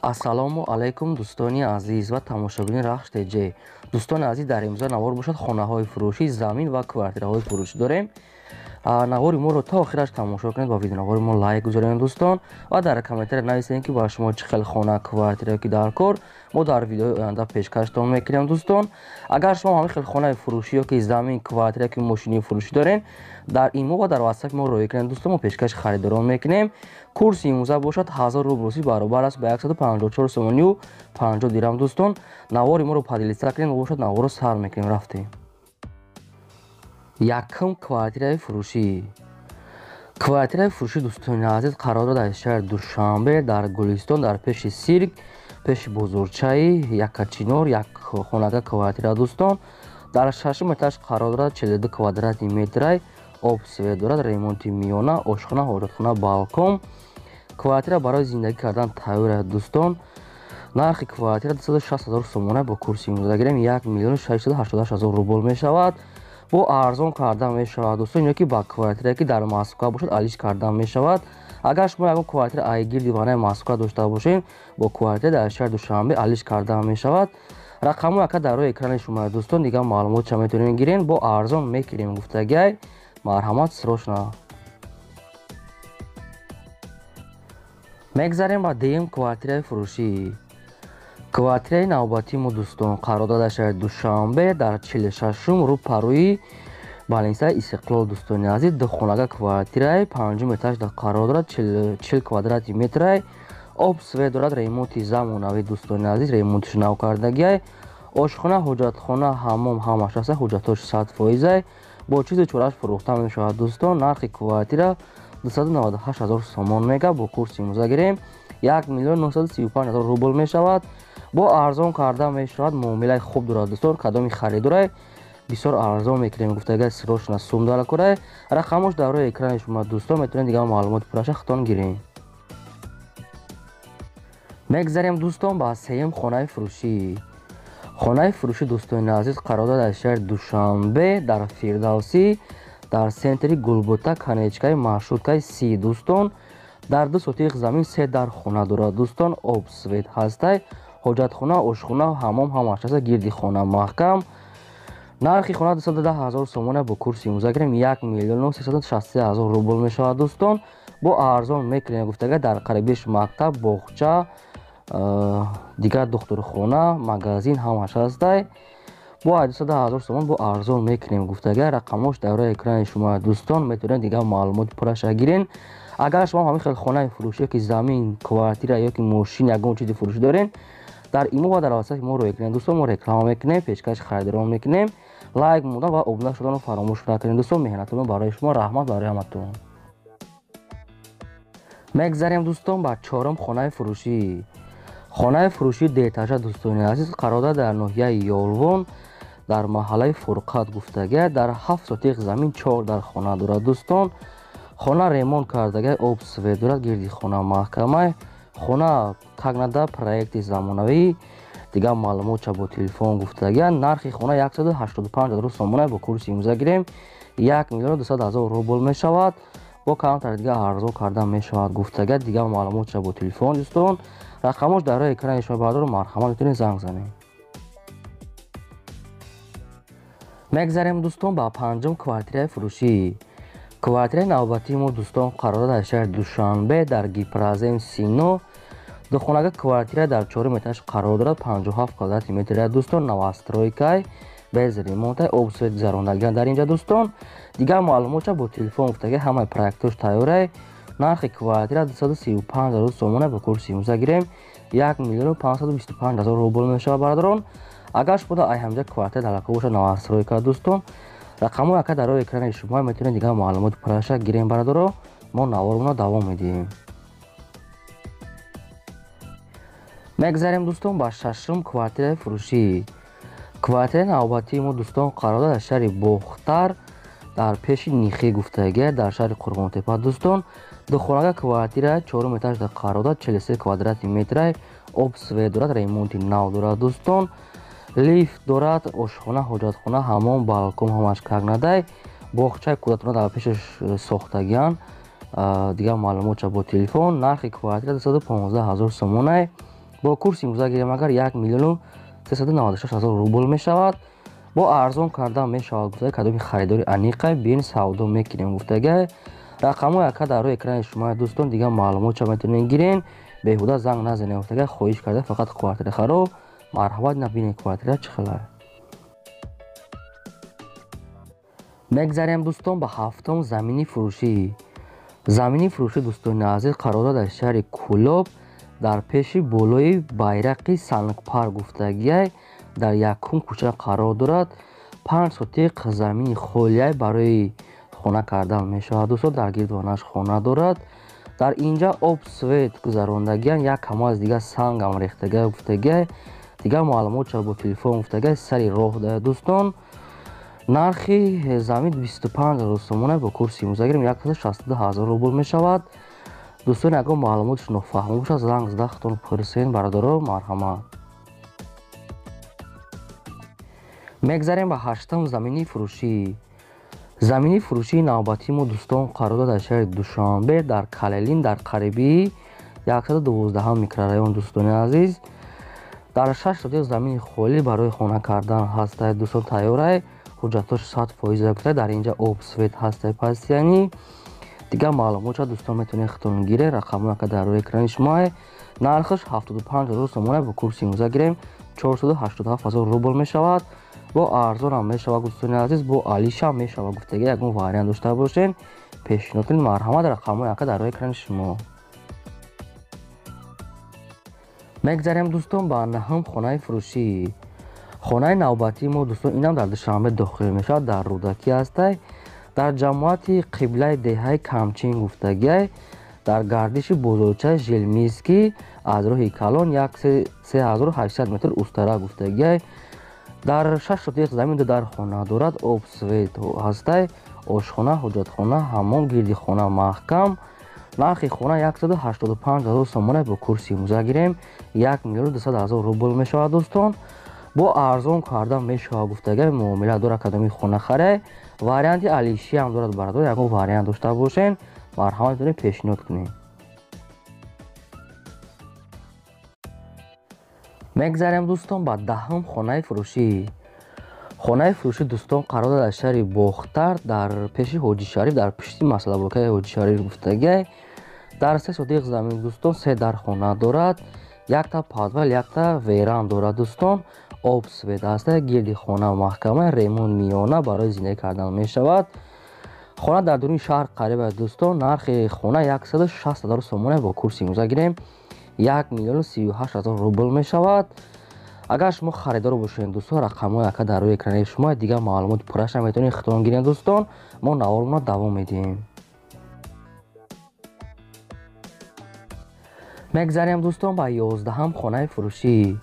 Ассалому алайкум, дӯстони азиз ва тамошобини Рахш ТЖ. Дӯстони азиз, дар имрӯза навор бошад, хонаҳои фурӯшӣ, замин ва квартираҳои фурӯшӣ дорем. Навори моро то охираш тамошо кунед, ба видеонавори мо лайк гузоред, дӯстон, ва дар комментария нависед, ки ба шумо чӣ хел хона, квартира ки дар кор, мо дар видеои оянда пешкаштон мекунем, дӯстон. Агар шумо ҳамин хел хонаи фурӯшӣ ё ки замин, квартира ки мошини фурӯшӣ доред, дар имо ва дар ватсап мо роҳӣ кунед, дӯстон, мо пешкаши харидорон мекунем. Курси имрӯза бошад 1000 рубл русӣ баробар аст ба 154 сомонию 50 дирам, дӯстон. Навори моро поделиться кунед, мо бошад наворро сар мекунем. Рафтем. Якум квартираи фурӯшӣ. Квартираи фурӯшӣ, дӯстони азиз, қарор дорад дар шаҳри Душанбе, дар Гулистон, дар пеши сирк, пеши бозорчаи Якачинор, як хонага квартира, дӯстон. Дар шашум этаж қарор дорад, 42 квадрати метрай, об, свет дорад, ремонти миёна, ошхона, ҳоҷатхона, балкон. Квартира барои зиндагӣ кардан тайёр аст, дӯстон. Нархи квартира 260 ҳазор сомона, бо курси имрӯза гирем 1 миллиону 688 ҳазор рубл мешавад. Бо арзон кардан мешавад, дӯстон, ё ки ба квартирае ки дар Москва бошад, алиш кардан мешавад. Агар шумо ягон квартира ай гирди ванаи Москва дошта бошед, бо квартира дар шаҳри Душанбе алиш кардан мешавад. Рақамҳо ака дар рӯи экрани шумо, дӯстон, дигар маълумотша метавонед гирен, бо арзон мекунем гуфтагиай. Марҳамат, срочно. Мегзарем ба дуюм квартираи фурӯшӣ. Квартираи навбатии мо, дӯстон, қарор дорад дар шаҳри Душанбе, дар 46-ум, рӯпарӯи балнисаи Истиқлол, дӯстони азиз. Духонага квартираи панҷум этаж қарор дорад, 40 квадрати метрай, об, свет дорад, ремонти замонавӣ, дӯстони азиз, ремонтиш нав кардагиай, ошхона, ҳоҷатхона, ҳаммом ҳамаш аст, ҳуҷҷатҳош 100%, бо чизи чораш фурӯхта мешавад, дӯстон. Нархи квартира 298 ҳазор сомон мега, бо курси имрӯза гирем 1 миллион 935 ҳазор рубл мешавад. Бо арзон карда мешавад, муомилаи хуб дорад, дӯстон. Кадоми харидорай бисёр арзон мекунем гуфтага, срочно сум далакорай. Рақамош дар рӯи экрани шумо, дӯстон, метавонед дигар маълумоти пурраша худтон гирем. Мегзарем, дӯстон, ба сеюм хонаи фурӯшӣ. Хонаи фурӯшӣ, дӯстони азиз, қарор дорад дар шаҳри Душанбе, дар Фирдавсӣ, дар центри Гулбута, конечкаи маршруткаи 30, дӯстон. Дар 2 сотиқ замин 3 дар хона дорад, дӯстон. Об, свет ҳастай, ҳоҷатхона, ошхона, ҳаммом ҳамаш аст, гирди хона маҳкам. Нархи хона 210 ҳазор сомона, бо курси имрӯза гирем 1 миллиону 363 ҳазор рубл мешавад, дӯстон. Бо арзон мекунем гуфтага, дар қарибиш мактаб, боғча, дигар духтурхона, магазин ҳамаш ҳастай. Бо 210 ҳазор сомон бо арзон мекунем гуфтага. Рақамҳош дар рӯи экрани шумо, дӯстон, метавонед дигар маълумоти пурраша гирен. Агар шумо ҳамин хел хонаи фурӯшӣ ё ки замин, квартира ё ки мошин, ягон чизи фурӯшӣ доред, дар имо ва дар ватсапи мо роҳӣ кунед, дӯстон. Мо реклама мекунем, пешкаши харидорон мекунем. Лайк мондан ва обуна шуданро фаромӯш накунед, дӯстон. Меҳнатон барои шумо, раҳмат барои ҳаматон. Мегзарем, дӯстон, ба чорум хонаи фурӯшӣ. Хонаи фурӯшии деэтажа, дӯстони азиз, қарор дорад дар ноҳияи Ёлвон, дар маҳаллаи Фурқат гуфтагия, дар 7 сотиқ замин 4 дар хона дорад, дӯстон. Хона ремонт кардагия, об, свет дорад, гирди хона маҳкамай. Хона как проекти замонавӣ, дигар маълумотша бо телефон гуфтагия. Нархи хона 185 ҳазор сомона, бо курси имрӯза гирем 1 миллиону 200 ҳазор рубл мешавад. Бо камтар дигар арзон карда мешавад гуфтагия. Дигар маълумотша бо телефон, дӯстон. Рақамҳош дар рӯи экрани шумо, бардору, марҳамат, метавонед занг занед. Мегзарем, дӯстон, ба панҷум квартираи фурӯшӣ. Квартираи навбатии мо, дӯстон, қарор дорад дар шаҳри Душанбе, дар Гипрозем Сино. Духонага квартира дар чорум этаж қарор дорад, 57 квадрати метр, дӯстон, новостройкай, без ремонтай, об, свет гузарондагиан дар инҷа, дӯстон. Дигар маълумотша бо телефон гуфтагия, ҳамаи проектҳош тайёрай. Нархи квартира 235 ҳазор сомона, бо курси имрӯза гирем 1 миллиону 525 ҳазор рубл мешавад, бародарон. Агар шумо ай ҳамҷа квартира далако бошад, новостройка, дӯстон, рақамҳои ака дар рӯи экрани шумо, метавонед дигар маълумоти пурраша гирем, бародаро. Мо навормонро давом медиҳем. Мегзарем, дӯстон, ба шашум квартираи фурӯшӣ. Квартираи навбатии мо, дӯстон, қарор дорад дар шаҳри Бохтар, дар пеши Нихӣ гуфтагия, дар шаҳри Қурғонтепа, дӯстон. Духонага квартира чорум этаж қарор дорад, 43 квадрати метрай, об, свет дорад, ремонти нав дорад, дӯстон. Лифт дорад, ошхона, ҳоҷатхона, ҳаммом, балкон ҳамаш как надай. Боғчаи кӯдакона дар пешаш сохтагиан. Дигар маълумотша бо телефон. Нархи квартира 215 ҳазор сомонай. Бо курси имрӯза гирем агар 1 миллиону 396 ҳазор рубл мешавад. Бо арзон кардан мешавад гуфтагай, кадоми харидори аниқай бин савдо мекунем гуфтагай. Рақамҳои ака дар рӯи экрани шумо дӯстон, дигар маълумотча метавонед гирен. Беҳуда занг назанед гуфтагай, хоҳиш карда фақат квартира харо. Марҳамат, набинед квартира чӣ хела. Мегзарем дӯстон ба ҳафтум замини фурӯшӣ. Замини фурӯшӣ дӯстони азиз қарор дорад дар шаҳри Кӯлоб, дар пеши болои байрақи Сангпар гуфтагиай, дар якум кӯча қарор дорад. 5 сотиқ замини холиай барои хона кардан мешавад дӯстон, дар гирдонаш хона дорад. Дар инҷа об свет гузарондагиан, як камаз дигар сангам рехтагиай гуфтагиай. Дигар маълумотча бо телефон гуфтагиай, сари роҳ да дӯстон. Нархи замин 25 ҳазор сомона, бо курси имрӯза гирем 162 ҳазор рубл мешавад. Дӯстон, ягон маълумотш нофаҳмо бошад, занг зада худтон пурсен бародаро, марҳамат. Мегзарем ба ҳаштум замини фурӯшӣ. Замини фурӯшии навбатии мо дӯстон қарор дорад дар шаҳри Душанбе, дар Калелин, дар қарибии 112 микрорайон дӯстони азиз. Дар 6 сотиқ замини холӣ барои хона кардан ҳастай дӯстон, тайёрай. Ҳуҷҷатҳош 100% гуфта, дар инҷа об свет ҳастай пастияни. Дигар маълумотча дӯстон метавонед худтон гиред, рақамҳои ака дар рӯи экрани шумоай. Нархаш 75 ҳазор сомона, бо курси имрӯза гирем 487 ҳазор рубл мешавад. Бо арзонам мешавад дӯстони азиз, бо алишам мешавад гуфтагӣ, ягон вариант дошта бошен пешниҳод кунед, марҳамат, рақамҳои ака дар рӯи экрани шумо. Мегзарем дӯстон ба наҳум хонаи фурӯшӣ. Хонаи навбатии мо дӯстон инам дар Душанбе дохил мешавад, дар Рӯдакӣ ҳастай, дар ҷамоати қиблаи деҳаи Камчин гуфтагиай, дар гардиши бозорчаи Желминский аз роҳи калон 3800 метр устара гуфтагиай. Дар 6 сотиқ замин ду дар хона дорад, об свет ҳастай, ошхона, ҳоҷатхона, ҳаммом, гирди хона маҳкам. Нархи хона 185 ҳазор сомона, бо курси имрӯза гирем 1 миллиону 200 ҳазор рубл мешавад дӯстон. Бо арзон кардан мешавад гуфтагай, муомила дорад кадоми хона харай. Варианти алишиам дорад бародар, ягон вариант дошта бошен, марҳамат метавонед пешниҳод кунед. Мегзарем дӯстон ба даҳум хонаи фурӯшӣ. Хонаи фурӯшӣ дӯстон қарор дорад дар шаҳри Бохтар, дар пеши Ҳоҷи Шариф, дар пушти масалабокаи Ҳоҷи Шариф гуфтагиай. Дар 3 сотиқ замин дӯстон 3 дар хона дорад, якта подвал, якта веран дорад дӯстон. Об свет ҳаста, гирди хона маҳкама, ремонт миёна барои зиндагӣ кардан мешавад. Хона дар дуруни шаҳр қариб аст дӯстон. Нархи хона 160 ҳазор сомона, бо курси имрӯза гирем 1 миллиону 38 ҳазор рубл мешавад. Агар шумо харидор бошед дӯстон, рақамҳои ака дар рӯи экрани шумо, дигар маълумоти пурраша метавонед худтон гиред дӯстон. Мо наворро давом медиҳем. Мегзарем дӯстон ба 11-ум хонаи фурӯшӣ.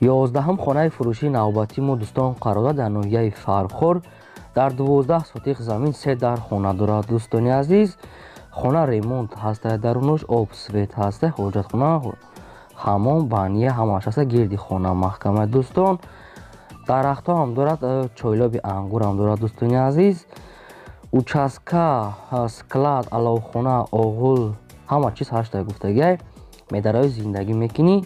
11-ум хонаи фурӯшии навбатии мо дӯстон қарор дорад дар ноҳияи Фархор, дар 12 сотиқ замин 3 дар хона дорад дӯстони азиз. Хона ремонт ҳастай, дарунаш об свет ҳастай, ҳоҷатхона, ҳаммом, бания ҳамааш ҳастай, гирди хона маҳкама дӯстон. Дарахтҳо ҳам дорад, чойлоби ангурам дорад дӯстони азиз. Участка, склад, аловхона, оғул ҳама чиз ҳаштай гуфтагиай. Медарои зиндагӣ мекунӣ.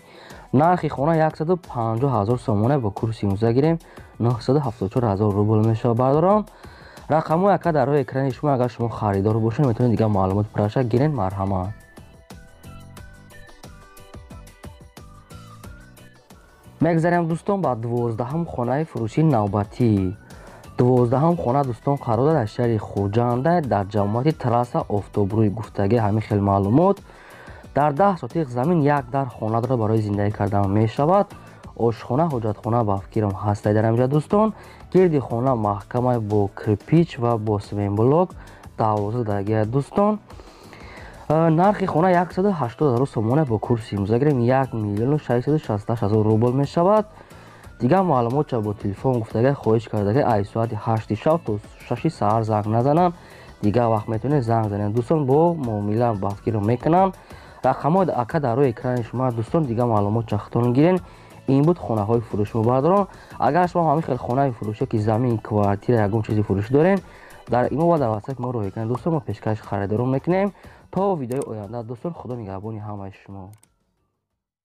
Нархи хона 150 ҳазор сомона, бо курси имрӯза гирем 974 ҳазор рубл мешавад бародарон. Рақамҳои ака дар рӯи экрани шумо, агар шумо харидор бошед метавонед дигар маълумоти пурраша гиред, марҳамат. Мегзарем дӯстон ба 12-ум хонаи фурӯшии навбатӣ. 12-ум хона дӯстон қарор дорад дар шаҳри Хуҷанда, дар ҷамоати трасса Офтобрӯй гуфтагиай ҳамин хел маълумот. Дар 10 сотиқ замин як дар хона дорад барои зиндагӣ кардан мешавад. Ошхона, ҳоҷатхона ба фикрам ҳастай дар ҳаминҷа дӯстон. Гирди хона маҳкамай бо кирпич ва бо сементблок дарвоза дагиай дӯстон. Нархи хона 180 ҳазор сомона, бо курси имрӯза гирем 1 миллиону 668 ҳазор рубл мешавад. Дигар маълумотча бо телефон гуфтагиай, хоҳиш кардагиай аз соати 8 шаб то 6 саҳар занг назананд. Дигар вақт метавонед занг занед дӯстон, бо муомила ба фикрро мекунанд. Рақамҳои ака дар рӯи экрани шумо дӯстон, дигар маълумотча худтон гирен. Ин буд хонаҳои фурӯши мо бародарон. Агар шумо ҳамин хел хонаи фурӯшӣ ки замин, квартира, ягон чизи фурӯшӣ дорен, дар имо ва дар ватсап мо роҳӣ кунед дӯстон, мо пешкаши харидорон мекунем. То видеои оянда дӯстон, худо нигаҳбони ҳамаи шумо.